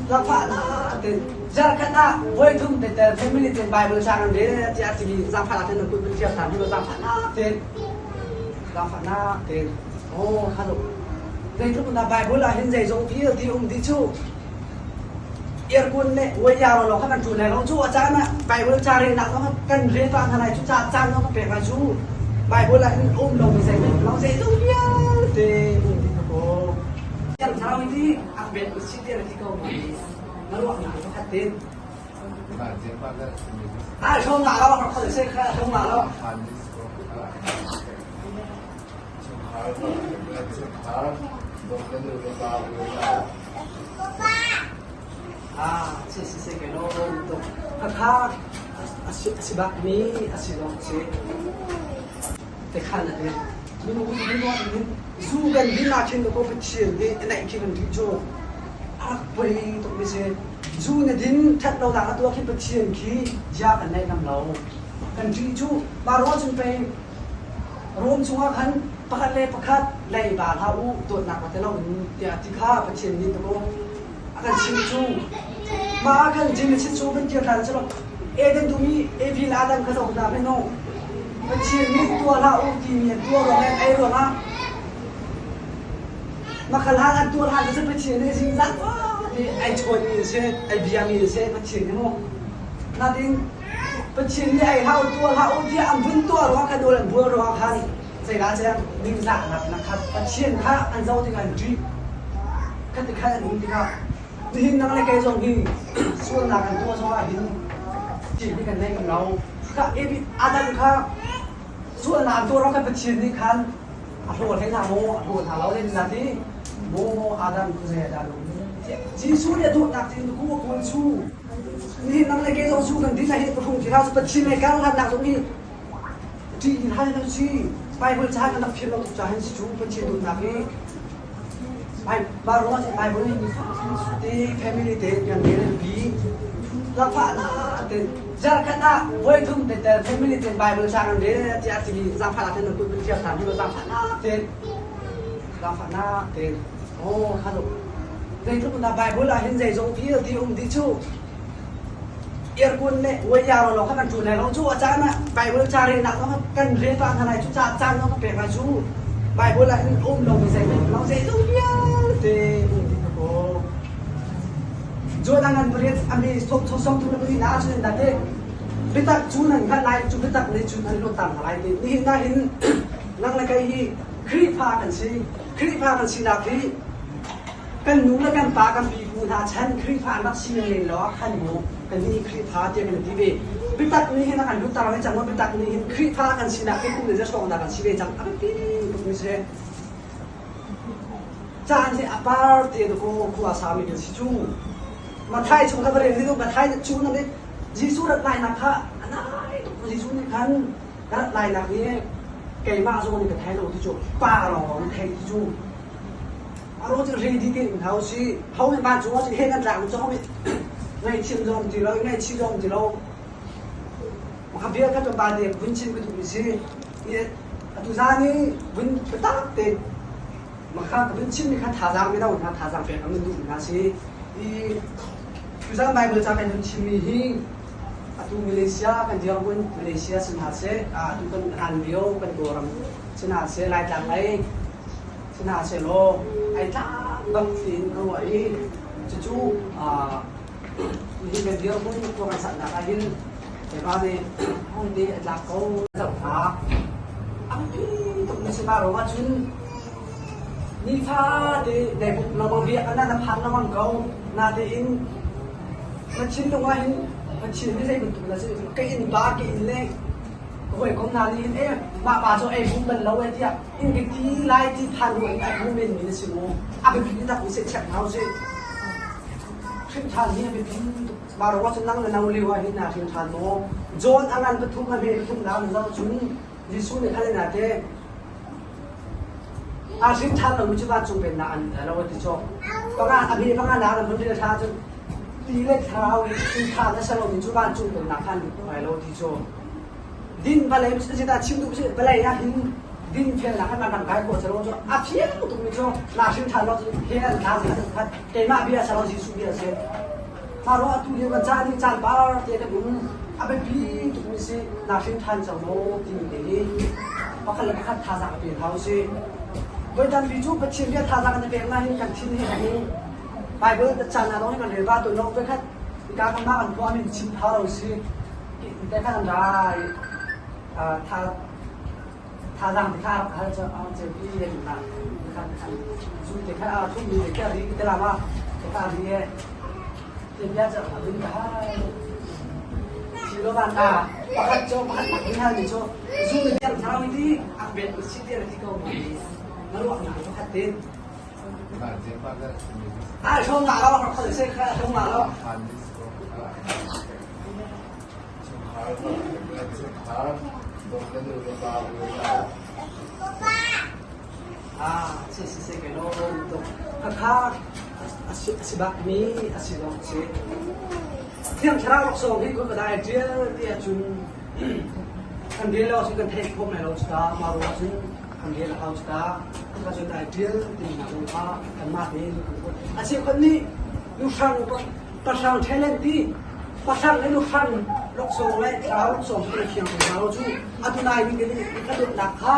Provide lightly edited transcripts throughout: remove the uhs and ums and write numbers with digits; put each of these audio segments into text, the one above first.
Zaangfahnak tein zarhkhat ah voithum te tel family tein Bible ca kan rel tiah a timi zaangfahnak tein nan kut vun thiar hna hi zaangfahnak tein zaangfahnak tein oh hello zeitluk na Bible ah hin zeizong vialte um dih cu aircon le wayar lo kha kan ṭul lai lo cu a caan ah Bible ca relnak zong kan rel pah hna lai cu ca caan zong ka pek lai cu Bible ah hin um lo mi zeihmanh lo zeizong vialte um dih ko Thiang Thlarau hi a bet si tiah na ti ko ma na ruahnak pakhat tin ah shong nga lo kha se kha shong nga lo Ah, si si si ke lo to kha a si bak mi a si lo si te khan a te minung minung zu kan din ah khin ko Pathian nih a naih khi kan ṭih cu a rak poi tuk mi si. Zu na din ṭhat lonak a tuah khi Pathian khi zia kan naih ngam lo. Kan ṭih cu mah ruang cun pei Rom chungah khan pakhat le pakhat leiba hlah u dawtnak va telo in tiah ti kha Pathian nih dakaw a kan chimh cu. Mah ah khan Genesis chung kan kir hlan cu Eden dum i Evi le Adam kha zoh hna hmanh u. Pathian nih tuah hlah u timi an tuah ruang le an ei ruangah makhal hlan an tuah hlan cu Pathian nih zingzat ti ai chawnmi a si, ai biami a si Pathian nih mu. Natin Pathian nih ei hlah u tuah hlah u tiah an vun tuah ruangah khan nawl an bual ruangah khan zeidah cang ningzahnak na khat Pathian kha an zoh tikah an ṭih. Khat ti khan an um tikah nihin nang le kei zong hi sualnak kan tuah zongah hin ṭih hi kan nei ngam lo. Kha Adam kha sualnak an tuah ruangah khan Pathian nih khan a hlaw hlei hna maw a hlaw hna lo len na ti maw Adam cu zei dah lo Jesuh nih a dawtnak tin ku a kawl cu nihin nang le kei zong su kan din ah hin pahrung ti hlah cu Pathian le kar hlannak zong hi ṭih in hal kan si Bible ca kan rak philh lo tuk ca hin si cu Pathian dawtnak hi Mah ruangah cun Bible nih ti family te kan rel an pi. Zaangfahnak tein zarhkhat ah voithum te tel family tein Bible ca kan rel tiah timi zaangfahnak tein nan kut vun thiar hna hi zaangfahnak tein zaangfahnak tein oh hello zeitluk na Bible ah hin zeizong vialte um dih cu aircon le wayar lo kha kan ṭul lai lo cu a caan ah Bible ca relnak zong kan rel pah hna lai cu ca caan zong ka pek lai cu Bible ah hin um lomi zeihmanh lo zeizong vialte um dih ko John a ngan pariat a mi som som thum le pali na ahcun dah te biatak cu nan hngalh lai cu biatak nih cun an luattar hna lai ti nihin ah hin nang le kei hi Khrihfa kan si Khrihfa kan sinak hi Kan nu le kan pa kan pipu hna chan Khrihfa an rak si men lo ah khan mu kannih Khrihfa tiah kan ti ve. Biatak nih hin a kan lutter ve cang maw? Biatak nih hin Khrihfa kan sinak hi kum le hrawng dah kan si ve cang. A biapi tuk mi si. Caan hi a par te dakaw khua sami kan si cu. Mathai chung kha va rel ni Mathai cu na nih Jesuh rat lainak kha a nai tuk. Jesuh nih khan ka rat lainak hi keimah zong nih ka thei lo ti cu pa lawng nih thei ti cu. Aro cu ready tein um hna usih. Ho nih vancung ah cun he kan tlak cu ho nih ngaihchim zong ti lo, ngaihchih zong ti lo. Maka bia kha tlawmpal te vun chim ka duhmi si. Atu zan i vun biatak te maka ka vun chimmi kha thazaang mino hna thazaang pek an duhmi hna si. I tuzan Bible ca kan vun chimmi hi atu Malaysia kan dirhmun Malaysia si hna seh, atu kan hlan lio kan Kawlram si hna seh, Laitlang lei Sihmanhsehlaw ai tlak bak tiin ka ruah i cucu nihin kan dirhmun khua kan saknak ah hin keimah nih hong te a tlak ko zoh hna. A biapi tuk mi si mah ruangah cun nifate leibuk lawmang riak ah na phan lengmang ko. Natein na thinlung ah hin Pathian hi zei bantuk dah si ka innpa ka inn le ka hawikom hna nih hin eh mah pa cu ei bum bal lo eh tiah in ka ti lai ti phan ruah in a hmu menmi na si mu a biapi tak mi seh check hna usih hrimthan hi a biapi tuk mah ruangah cun nang le nang lio ah hin naa hrimthan maw John a ngan pathum a hme pathum na an zoh cun Jesuh nih khan ina te a hrimthan lomi cu vancung pennak an lo ti cu panga a hme panga na an vun rel thla cun ti le thlarau in hrimthan a si lomi cu vancung pennak khan lut lai lo ti cu din vawlei zeidah chim duh si vawlei ah hin. Dinfelnak kan ram kai khawh cu a fiang tukmi cu na hrim ṭhan lo cu he an thla khat keimah bia sa lo Jesuh bia si. Mah atu lio kan caan hi caan par te kan um a biapi tukmi si na hrim ṭhan cang maw timi te hi pakhat le pakhat thazaang a pe hna usih. Voi tampi cu Pathian bia thazaang kan i pek nain kan thin hi a hung. Bible caan ah lawng kan rel va tawn lo voikhat ka kan mah kan khua min chim hau lo si te khan an ra tha thazaang te kha hal cu a ce pi le na khan khan zu te kha a thum mi te ri te lama te ka ri e te bia cha a bin ka si lo ban ta pakhat cho pakhat nak ni hal ni cho zu ne biang thau ti ak bet si te ti ko ma na ruak na pakhat te a thong nga lo khol se kha thong nga lo. Si si si kai lawm tuk. Khakha a si bakmi a si lawng si. Thiang Thlarau laksawng hi khua ka dai ṭial ti ahcun kan rel lo ahcun kan theih khawh lai lo cu ta. Mah ruang ahcun kan rel a hau cu ta. Khua cun dai ṭial timi hna kong kha kanmah tein kan ruat. A cheukhat nih nuhrang pahrang talent ti pahrang le nuhrang laksawng le thlarau laksawng cu kan thiang ko hna lo cu atu nai mi kan ka dawtnak kha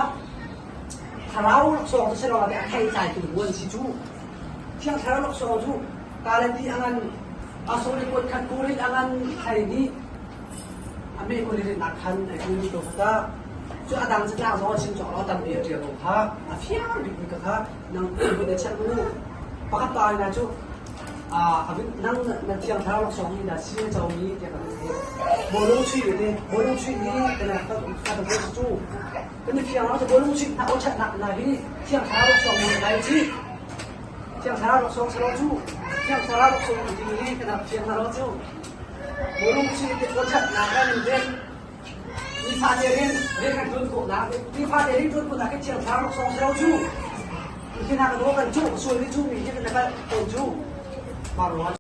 thlarau laksawng cu si lo a thei tlaitu bu an si cu. Thiang thlarau laksawng cu Galati a ngan asawli kuat khat Korin a ngan thai nih a me ko nak khan ai ku to kha cu a dang catlang zong a chim cawk lo tampi a ṭial ko kha a fiang bik mi ka kha nang vun a check mu pakhat pa na cu nang na thiang thlarau laksawng ni na si na co mi tiah kan ti bawlung chuih te bawlung chuih ni kana ka ka cu kan i fiang lo cu bawlung chuih na o chat nak na hi thiang thlarau laksawng ni lai chi thiang thlarau laksawng sa lo cu thiang thlarau laksawng ti hi kana fiang na lo cu bawlung chuih te o chat nak kan in Nifate rian rian kan ṭuan khawhnak nifate rian ṭuan khawhnak hi thiang thlarau laksawng si lo cu. Hi hna kan kan cu sual mi cu mi hi kan kal tawn cu. Mah ruangah.